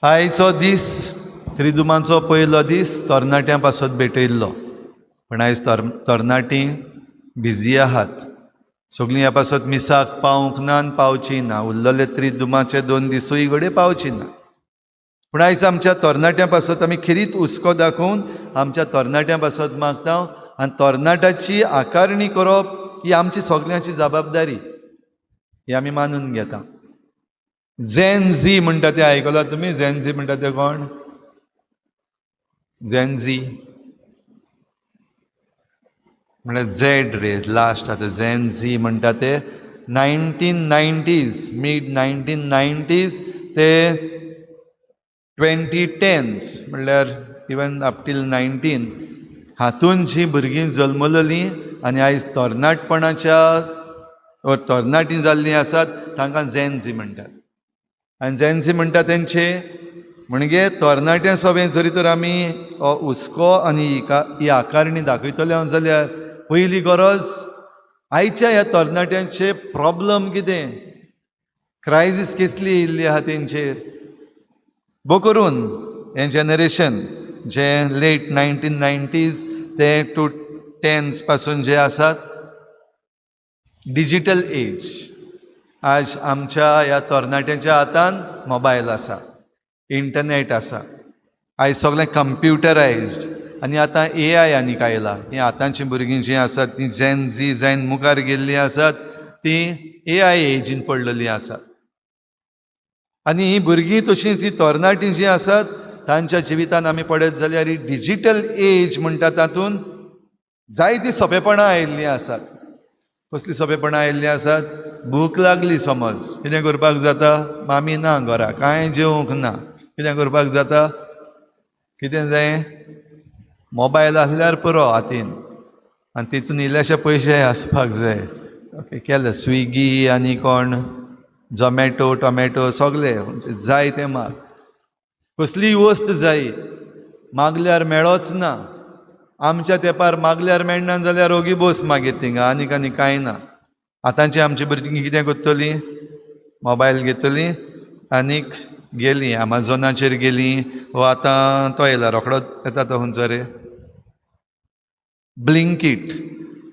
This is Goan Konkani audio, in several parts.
आयचो दीस त्रिदुमाचो पयलो दीस तरणाट्यां पासत भेटयल्लो, पूण आयज तरणाटीं बिजी आहात. सगळीं ह्या पासत मिसाक पावूंक ना आनी पावची ना. उरलेले त्रिदुमाचे 2 दिसूय घडये पावची ना. पूण आयज आमच्या तरणाट्यां पासत आमी खेरीत हुस्को दाखोवन आमच्या तरणाट्यां पासत मागता आनी तरणाट्याची आकारणी करप ही आमची सगल्यांची जबाबदारी, ही आमी मानून घेता. झेन झी म्हणटा तें आयकलां तुमी? झेन झी म्हणटा तें कोण? झेन झी म्हळ्यार झेड रे लास्ट आतां. झेन झी म्हणटा ते 1990s, mid 1990s ते 2010s, म्हणल्यार इवन अप टील 19 हातून जीं भुरगीं जल्मलेलीं आनी आयज तरणाटपणाच्या वा तरणाटीं जाल्लीं आसात तांकां झेन झी म्हणटात. आनी झेन झी म्हणटा तेंचे म्हणजे तरणाट्यां सवें जरी तर आमी हो हुस्को आनी ही आकारणी दाखयतले जाल्यार पयली गरज आयच्या ह्या तरणाट्यांचे प्रॉब्लम कितें, क्रायजीस कसली येयल्ली आहा तेंचेर. भो करून हें जनरेशन जें लेट 1990s ते 2010s पासून जे आसात, डिजीटल एज. आज आमच्या ह्या तरणाट्यांच्या हातान मोबायल आसा, इंटरनेट आसा, आयज सगळें कंप्युटरायज्ड आनी आतां AI आनीक आयला. हीं आतांचीं भुरगीं जीं आसात तीं झेन झी झेन मुखार गेल्लीं आसात, तीं AI एजीन पडलेलीं आसात. आनी हीं भुरगीं तशींच हीं तरणाटीं जीं आसात तांच्या जिवितान आमी पळयत जाल्यार ही डिजीटल एज म्हणटा तातूंत जायतीं सोंपेपणां आयिल्लीं आसात. कसलीं सोंपेपणां आयिल्लीं आसात? भूक लागली समज, कितें करपाक जाता? मामी ना घरा, कांय जेवंक ना, कितें करपाक जाता? कितें जाय? मोबायल आसल्यार पुरो हातीन आनी तितून इल्लेशे पयशे आसपाक जाय. ओके केलें स्विगी आनी कोण झोमॅटो टोमॅटो सगळे जाय तें माग, कसलीय वस्त जाय मागल्यार मेळोच ना. आमच्या तेंपार मागल्यार मेळना जाल्यार ओगी बस मागीर थिंगा, आनीक आनी कांय ना. आतांची आमची भुरगीं कितें करतलीं? मोबायल घेतलीं आनीक गेलीं एमाजोनाचेर गेलीं, वो आतां तो येयला रोखडोच येता तो खंयचो रे, ब्लिंकीट.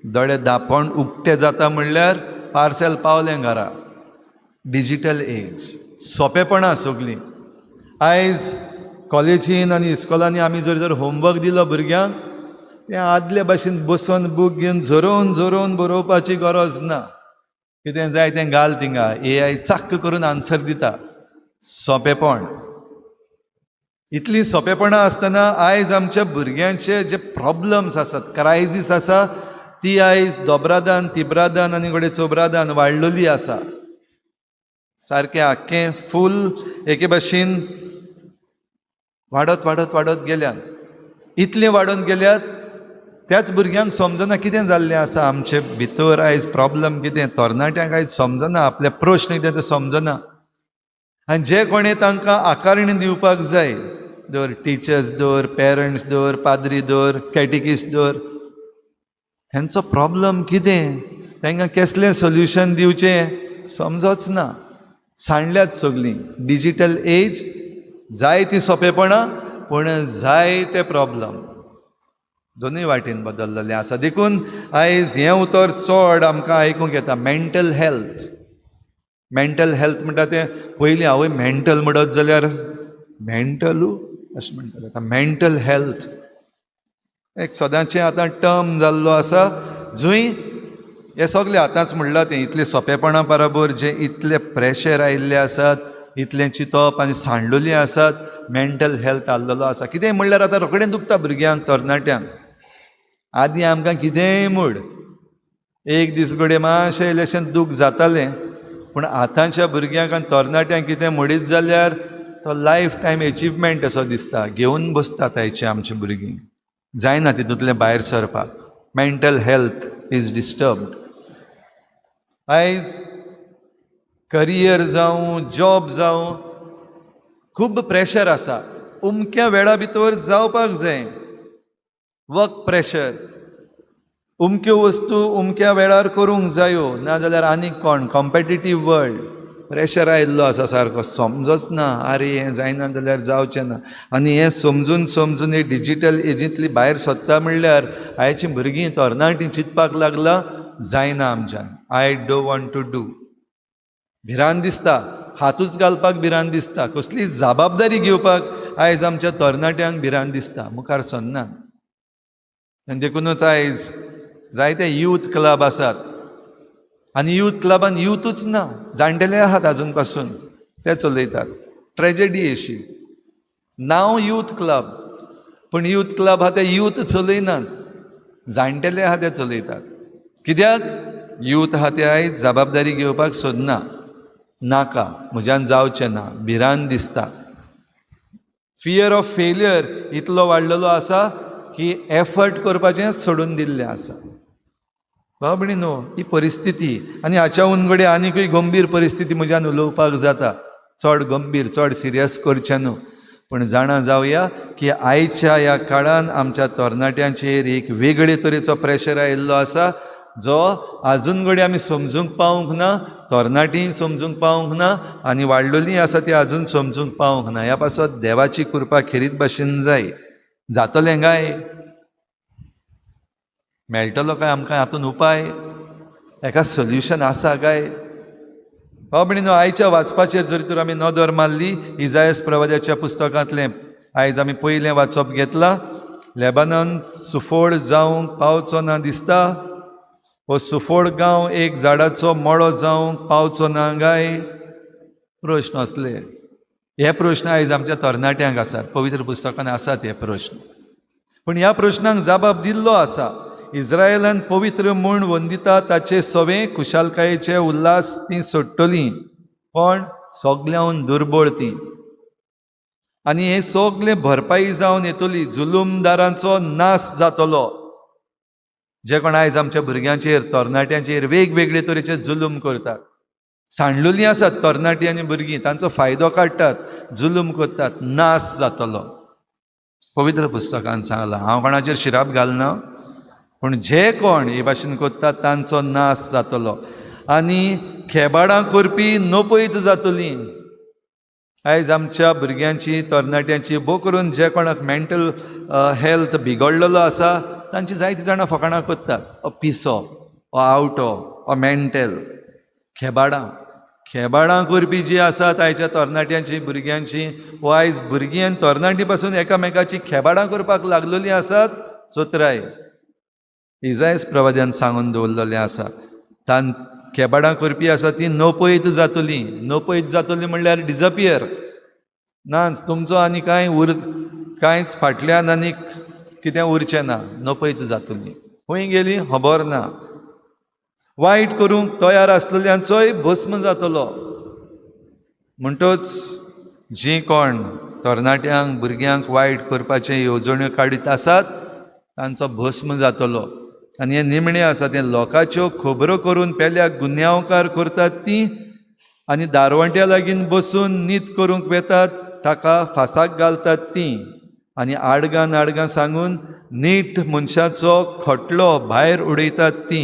दोळे धांपण उक्ते जाता म्हणल्यार पार्सल पावलें घरा. डिजीटल एज, सोंपेपणां सगळीं. आयज कॉलेजीन आनी इस्कोलांनी आमी जर जर होमवर्क दिलो भुरग्यांक, तें आदले भाशेन बसोन बूक घेवन झरोवन झरोवन बरोवपाची गरज ना. कितें जाय तें घाल थिंगा, AI चाक्क करून आन्सर दिता. सोंपेपण, इतलीं सोंपेपणां आसतना आयज आमच्या भुरग्यांचे जे प्रॉब्लम्स आसात, क्रायजीस आसा, ती आयज दोब्रादान तिब्रादान आनी घडये चोब्रादान वाडलेली आसा. सारकें आख्खें फूल एके भाशेन वाडत वाडत वाडत गेल्यात. इतलें वाडोवन गेल्यात त्याच भुरग्यांक समजना कितें जाल्लें आसा आमचे भितर आयज प्रॉब्लम कितें. तरणाट्यांक आयज समजना आपले प्रश्न कितें तें समजना. आनी जे कोणें तांकां आकारणी दिवपाक जाय, दवर टिचर्स दवर, पेरंट्स दवर, पाद्री दवर, कॅटिकिस्ट दवर, तेंचो प्रॉब्लम कितें, तांकां केसलें सोल्युशन दिवचें समजोच ना. सांडल्यात सगळीं. डिजीटल एज, जायतीं सोंपेपणां पूण जायते प्रॉब्लम, दोनूय वाटेन बदल्लेलें आसा. देखून आयज हें उतर चड आमकां आयकूंक येता, मेंटल हेल्थ. मेंटल हेल्थ म्हणटा तें पयलीं आवय मेंटल म्हणत जाल्यार मेंटलू अशें म्हणटाले. आतां मेंटल हेल्थ एक सदांचें आतां टर्म जाल्लो आसा, जंय हे सगळे आतांच म्हणलां तें इतले सोंपेपणा बराबर जे इतले प्रेशर आयिल्ले आसात, इतलें चिंतप आनी सांडलेलीं आसात, मेंटल हेल्थ आहलेलो आसा. कितेंय म्हणल्यार आतां रोखडें दुखता भुरग्यांक तरणाट्यांक. आदीं आमकां कितेंय म्हण एक दीस घडये मातशें इल्लेशें दूख जातालें, पूण आतांच्या भुरग्यांक आनी तरणाट्यांक कितें म्हणीत जाल्यार तो लायफ टायम एचिवमेंट असो दिसता. घेवन बसतात आयची आमची भुरगीं, जायना तितूंतलें भायर सरपाक. Mental health is disturbed. आयज करियर जावं, जॉब जावं, खूब प्रेशर आसा. उमक्या वेळा भितर जावपाक जाय, वर्क प्रेशर, उमक्यो वस्तू उमक्या वेळार करूंक जायो, नाजाल्यार आनीक कोण, कॉम्पेटिटीव वर्ल्ड. प्रेशर आयिल्लो आसा सारको, समजच ना. आरे हें जायना जाल्यार जावचें ना. आनी हें समजून समजून ही डिजीटल एजींतली भायर सोदता म्हणल्यार आयचीं भुरगीं तरणाटीं चिंतपाक लागला जायना आमच्यान. I don't want to do. भिरांत दिसता, हातूच घालपाक भिरांत दिसता, कसली जबाबदारी घेवपाक आयज आमच्या तरणाट्यांक भिरांत दिसता, मुखार सरना. आनी देखुनूच आयज जायते यूथ क्लब आसात आनी यूथ क्लबान युथूच ना, जाणटेले आहात आजून पासून ते चलयतात. ट्रेजेडी अशी. नांव यूथ क्लब, पूण यूथ क्लब आहा ते यूथ चलयनात, जाणटेले आहा ते चलयतात. कित्याक यूथ आहा ते आयज जबाबदारी घेवपाक सोदना. नाका, म्हज्यान जावचें ना, भिरांत दिसता. फियर ऑफ फेलियर इतलो वाडलेलो आसा की एफर्ट करपाचें सोडून दिल्लें आसा. भाव भयणीनो, ही परिस्थिती आनी हाच्या उनगडे आनीकूय गंभीर परिस्थिती म्हज्यान उलोवपाक जाता. चड गंभीर, चड सिरियस करचें न्हू, पूण जाणा जावया की आयच्या ह्या काळान आमच्या तरणाट्यांचेर एक वेगळे तरेचो प्रेशर आयिल्लो आसा, जो आजून घडये आमी समजूंक पावूंक ना, तरणाटीं समजूंक पावूंक ना आनी वाडलेलीं आसा ती आजून समजूंक पावूंक ना. ह्या पासत देवाची कृपा खेरीत भाशेन जाय. जातलें काय? मेळटलो काय आमकां हातून उपाय? एका सोल्युशन आसा काय? भाव भयणीनो, आयच्या वाचपाचेर जरी तर आमी नदर मारली, इजायस प्रवाद्याच्या पुस्तकांतलें आयज आमी पयलें वाचप घेतलां. लेबानन सुफोड जावंक पावचो ना दिसता, हो सुफोड गांव एक झाडाचो मळो जावंक पावचो ना काय? प्रश्न असले. हे प्रश्न आयज आमच्या तरणाट्यांक आसात, पवित्र पुस्तकान आसात हे प्रश्न. पूण ह्या प्रश्नांक जबाब दिल्लो आसा. इस्रायलान पवित्र म्हूण वंदिता ताचे सवे खुशालकायेचे उल्हास ती सोडटली, कोण सगल्याहून दुर्बळ ती. आनी हे सगळे भरपाई जावन येतली, जुलूमदारांचो नाश जातलो. जे कोण आयज आमच्या भुरग्यांचेर, तरणाट्यांचेर वेगवेगळे तरेचे जुलूम करतात, सांडलेलीं आसात तरणाटीं आनी भुरगीं, तांचो फायदो काडटात, जुलूम करतात, नाश जातलो. पवित्र पुस्तकान सांगलां, हांव कोणाचेर शिराप घालना, पूण जे कोण हे भाशेन करतात तांचो नाश जातलो. आनी खेबाडां करपी नपयत जातलीं. आयज आमच्या भुरग्यांची, तरणाट्यांची, भोव करून जे कोणाक मेंटल हेल्थ बिगडलेलो आसा तांची जायतीं जाणां फकाणां करतात. ओ पिसो, ओ आवटो, ओ मेंटल. खेबाडां खेबाडां करपी जी आसात आयच्या तरणाट्यांची, भुरग्यांची, वो आयज भुरगीं आनी तरणाटीं पासून एकामेकाची खेबाडां करपाक लागलेलीं आसात. चोत्राय इजायस प्रवाद्यान सांगून दवरलेलें आसा, तान खेबाडां करपी आसा ती नपयत जातली. नपयत जातली म्हणल्यार डिजपियर नाच, तुमचो आनी कांय उर कांयच फाटल्यान आनी कितें उरचें ना, नपयत जातली. खंय गेली खबर ना. वायट करूंक तयार आसलेल्यांचोय भस्म जातलो. म्हणटच जीं कोण तरणाट्यांक, भुरग्यांक वायट करपाचे येवजण्यो काडीत आसात तांचो भस्म जातलो. आनी हें निमणें आसा तें लोकांच्यो खबरो करून पेल्याक गुन्यांवकार करतात ती, आनी दारवंट्या लागीं बसून नीत करूंक वेतात ताका फासाक घालतात ती, आनी आडगां नाडगां सांगून नीट मनशाचो खटलो भायर उडयतात ती.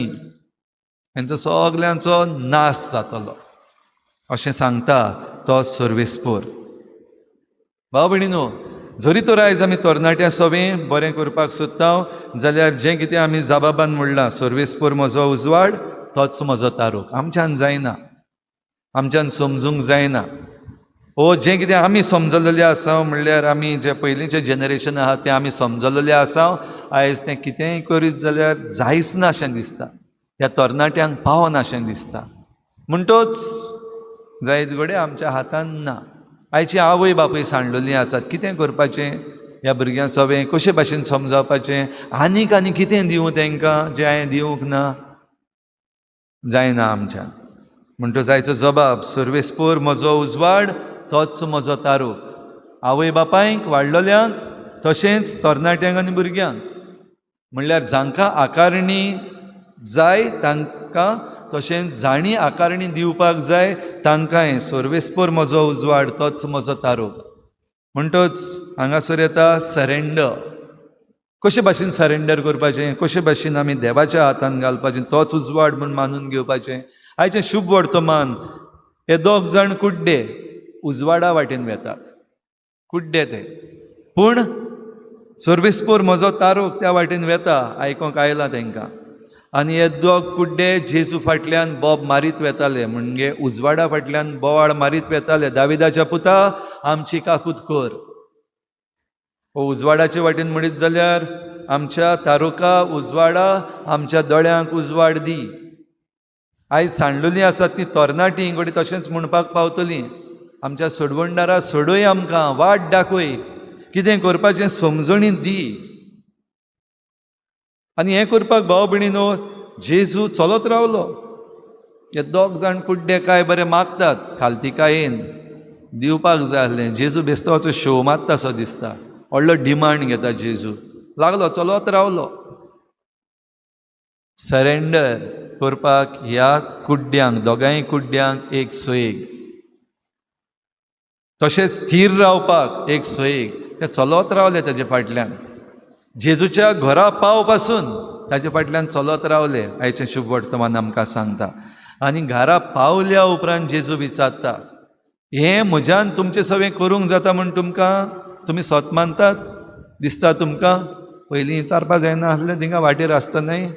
हेंचो सगल्यांचो नाश जातलो अशें सांगता तो सर्वेस्पोर. भाव भयणीनो, जरी तर आयज आमी तरणाट्या सवें बरें करपाक सोदता जाल्यार जें कितें आमी जबाबान म्हणलां, सर्वेस्पोर म्हजो उजवाड तोच म्हजो तारूक, आमच्यान जायना, आमच्यान समजूंक जायना. ओ जें कितें आमी समजलेलें आसा म्हणल्यार आमी जें पयलींचें जनरेशन आहा तें आमी समजलेलें आसा. आयज तें कितेंय करीत जाल्यार जायच ना अशें दिसता, ह्या तरणाट्यांक पावना अशें दिसता. म्हणटच जायत घडये आमच्या हातान ना. आयची आवय बापूय सांडलेलीं आसात, कितें करपाचें ह्या भुरग्यां सवें, कशे भाशेन समजावपाचें, आनीक आनी कितें दिवं तांकां जें हांवें दिवंक ना, जायना आमच्यान. म्हणटच आयचो जबाब, सर्वेस्पोर म्हजो उजवाड तोच म्हजो तारूक. आवय बापायक, वाडलेल्यांक, तशेंच तरणाट्यांक आनी भुरग्यांक, म्हणल्यार जांकां आकारणी जाय तांकां, तशेंच जांणी आकारणी दिवपाक जाय तांकांय, सर्वेस्पोर म्हजो उजवाड तोच म्हजो तारूक. म्हणटच हांगासर येता सरेंडर. कशे भाशेन सरेंडर करपाचें, कशे भाशेन आमी देवाच्या हातान घालपाचें, तोच उजवाड म्हूण मानून घेवपाचें. आयचें शुभ वर्तमान हे दोग जाण कुड्डे उजवाडा वाटेन वेतात, कुड्डे ते, पूण सर्विसपूर म्हजो तारूक त्या वाटेन वेता आयकोंक आयलां तांकां. आनी हे दोग कुड्डे जेजू फाटल्यान बोब मारीत वेताले, म्हणजे उजवाडा फाटल्यान बोवाळ मारीत वेताले, दाविदाच्या पुता आमची काकूत कर. हो उजवाडाचे वाटेन म्हणीत जाल्यार आमच्या तारुका उजवाडा आमच्या दोळ्यांक उजवाड दी. आयज सांडलेलीं आसात ती तरणाटीं घडये तशेंच म्हणपाक पावतलीं, आमच्या सोडवणदारा सोडय आमकां, वाट दाखय, कितें करपाचें समजणी दी. आनी हें करपाक भाव भयणीनो जेजू चलत रावलो. हे दोग जाण कुड्डे काय बरें मागतात खालतिकायेन दिवपाक जाय आसलें. जेजू बेस्तवाचो शो मारता सो दिसता, व्हडलो डिमांड घेता जेजू, लागलो चलत रावलो. सरेंडर करपाक ह्या कुड्ड्यांक, दोगांय कुड्ड्यांक एक सोयेग, तशेंच थीर रावपाक एक सोयेग. ते चलत रावले ताजे फाटल्यान, जेजूच्या घरा पाव पासून ताजे फाटल्यान चलत रावले. आयचें शुभ वर्तमान आमकां सांगता. आनी घरा पावल्या उपरांत जेजू विचारता, हें म्हज्यान तुमचें सगळें करूंक जाता म्हूण तुमकां तुमी सत मानतात दिसता तुमकां? पयलीं विचारपा जायना आसलें थिंगा वाटेर आसतनाय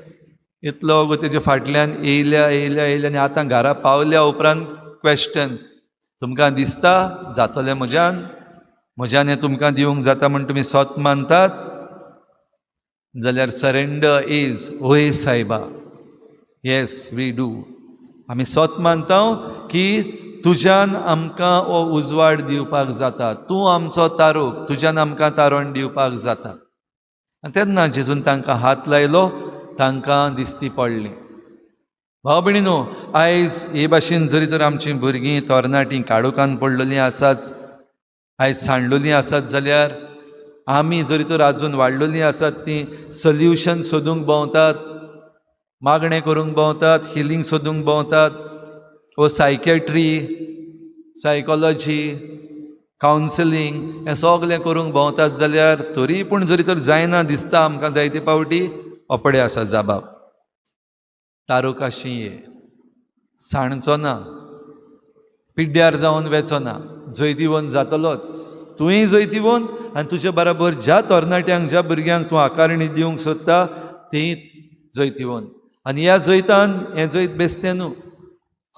इतलो गो तेजे फाटल्यान येयल्या येयल्या येयल्या आनी आतां घरा पावल्या उपरांत क्वेश्चन, तुमकां दिसता जातलें म्हज्यान, म्हज्यान हें तुमकां दिवंक जाता म्हूण तुमी सत मानतात जाल्यार सरेंडर is वय सायबा, येस we do. आमी सत मानता की तुज्यान आमकां हो उजवाड दिवपाक जाता, तूं आमचो तारूक, तुज्यान आमकां तारण दिवपाक जाता. आनी तेन्ना जेजून तांकां हात लायलो, तांकां दिसती पडली. भाव भयणीनो, आयज हे भाशेन जरी तर आमचीं भुरगीं तरणाटीं काळोखान पडलेलीं आसात, आयज सांडलेलीं आसात जाल्यार आमी जरी तर आजून वाडलेलीं आसात तीं सोल्युशन सोदूंक भोंवतात, मागणें करूंक भोंवतात, हिलींग सोदूंक भोंवतात, वो सायकेट्री, सायकोलॉजी, कावन्सिलींग हें सगलें करूंक भोंवतात जाल्यार तरी पूण जरी तर जायना दिसता आमकां जायते पावटी, अपडे आसा जाबाब, तारुकाशी ये, सांडचो ना, पिड्ड्यार जावन वेचो ना, जैतिवंत जातलोच, तूंय जैतिवंत आनी तुजे बराबर ज्या तरणाट्यांक ज्या भुरग्यांक तूं आकारणी दिवंक सोदता तीं जैतिवंत. आनी ह्या जैतान हें जैत बेसतें न्हू,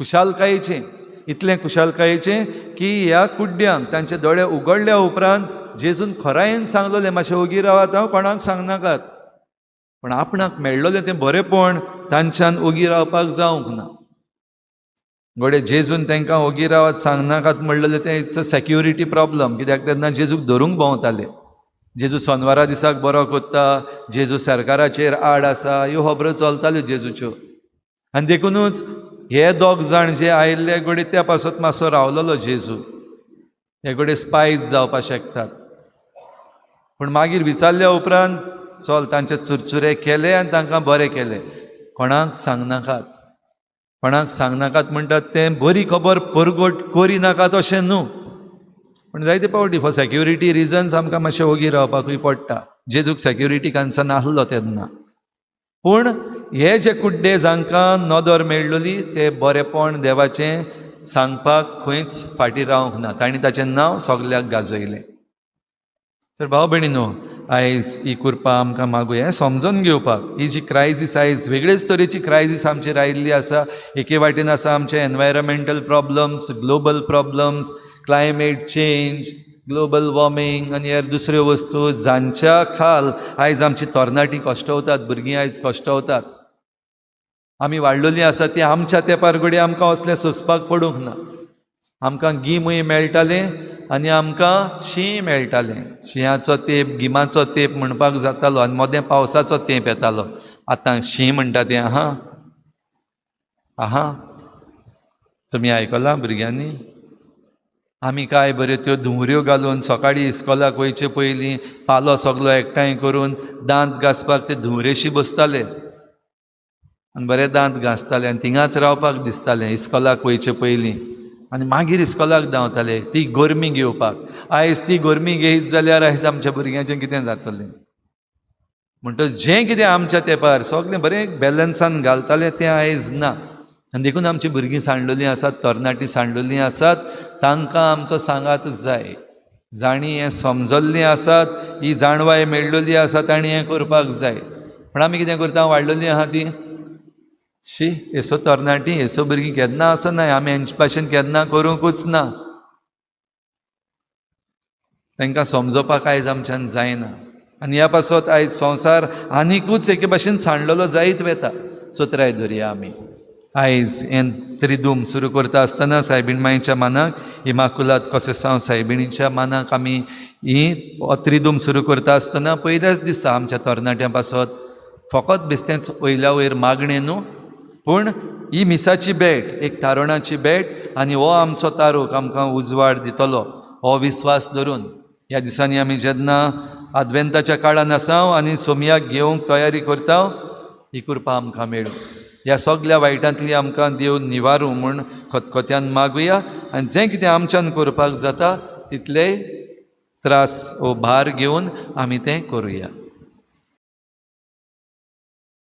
खुशालकायेचें, इतलें खुशालकायेचें की ह्या कुड्ड्यांक तांचे दोळे उगडल्या उपरांत जेजून खरायेन सांगलेलें, मातशें ओगी रावात, हांव कोणाक सांगनाकात, पूण आपणाक मेळ्ळलें तें बरेंपण तांच्यान ओगी रावपाक जावंक ना. घडये जेजून तांकां ओगी रावात सांगनाकात म्हणलेलें तें it's a security problem, कित्याक तेन्ना जेजूक धरूंक भोंवताले. जेजू सोनवारा दिसाक बरो कोत्ता, जेजू सरकाराचेर आड आसा, ह्यो खबरो चलताल्यो जेजूच्यो. आनी देखुनूच हे दोग जाण जे आयिल्ले घडये त्या पासत मातसो रावलेलो जेजू, हे घडये स्पायस जावपाक शकतात. पूण मागीर विचारल्या उपरांत चल तांचे चुरचुरे केले आनी तांकां बरें केले. कोणाक सांगनाकात, कोणाक सांगनाकात म्हणटात तें बरी खबर परगट करिनाकात अशें न्हू, पूण जायते पावटी फॉर सेक्युरिटी रिजन्स आमकां मातशें ओगी रावपाकूय पडटा. जेजूक सेक्युरिटी कन्सर्न आसलो तेन्ना, पूण हे जे कुड्डे जांकां नदर मेळ्ळली ते बरेंपण देवाचें सांगपाक खंयच फाटीं रावंक ना, तांणी ताचें नांव सगल्याक गाजयलें. तर भाव भयणीनो, आयज ही कृपा आमकां मागुया हें समजून घेवपाक. ही जी क्रायजीस आयज वेगळेच तरेची क्रायजीस आमचेर आयिल्ली आसा. एके वाटेन आसा आमचे environmental problems, global problems, climate change, global warming आनी हेर दुसऱ्यो वस्तू जांच्या खाल आयज आमची तरणाटीं कश्टवतात, भुरगीं आयज कश्टवतात. आमी वाडलेलीं आसा ती आमच्या तेंपार घडये आमकां असलें सोंसपाक पडूंक ना. आमकां गिमूय मेळटालें आनी आमकां शीं मेळटालें. शिंयाचो तेंप, गिमाचो तेंप म्हणपाक जातालो आनी मदें पावसाचो तेंप येतालो. आतां शीं म्हणटा तें आहा आहा, तुमी आयकलां भुरग्यांनी? आमी काय बऱ्यो त्यो धुंवऱ्यो घालून सकाळीं इस्कोलाक वयचे पयलीं पालो सगलो एकठांय करून दांत घांसपाक ते धुंवरेशी बसताले आनी बरे दांत घांसताले आनी थिंगाच रावपाक दिसतालें इस्कोलाक वयचे पयलीं, आनी मागीर इस्कोलाक धांवताले ती गरमी घेवपाक. आयज ती गरमी घेयत जाल्यार आयज आमच्या भुरग्यांचें कितें जातलें? म्हणटच जें कितें आमच्या तेंपार सगलें बरें बॅलन्सान घालतालें तें आयज ना. आनी देखून आमची भुरगीं सांडलेलीं आसात, तरणाटीं सांडलेलीं आसात, तांकां आमचो सांगात जाय. जांणी हें समजल्लीं आसात, ही जाणवाय मेळ्ळली आसा, तांणी हें करपाक जाय. पूण आमी कितें करता, वाडलेलीं आहा तीं शी येसो तरणाटीं येसो भुरगीं केन्ना आसनाय, आमी हेंचे भाशेन केन्ना करूंकूच ना. तांकां समजोवपाक आयज आमच्यान जायना. आनी ह्या पासत आयज संवसार आनिकूच एके भाशेन सांडलेलो जायत वता. चतुराय धरया आमी आयज हें त्रिदूम सुरू करता आसतना सायबीण मायच्या मानाक, इमाकुलात कोसेसांव सायबिणीच्या मानाक आमी ही त्रिदूम सुरू करता आसतना पयल्याच दिसा आमच्या तरणाट्यां पासत फकत बेस्तेंच वयल्या वयर मागणें न्हू, पूण ही मिसाची भेट एक तारुणाची भेट आनी हो आमचो तारूक आमकां उजवाड दितलो हो विस्वास धरून ह्या दिसांनी आमी जेन्ना आदवेंताच्या काळान आसा आनी सोमयाक घेवंक तयारी करता, ही कृपा आमकां मेळूं. ह्या सगल्या वायटांतली आमकां देव निवारूं म्हूण खतखत्यान मागुया. आनी जें कितें आमच्यान करपाक जाता तितलेय त्रास वो भार घेवन आमी तें करुया.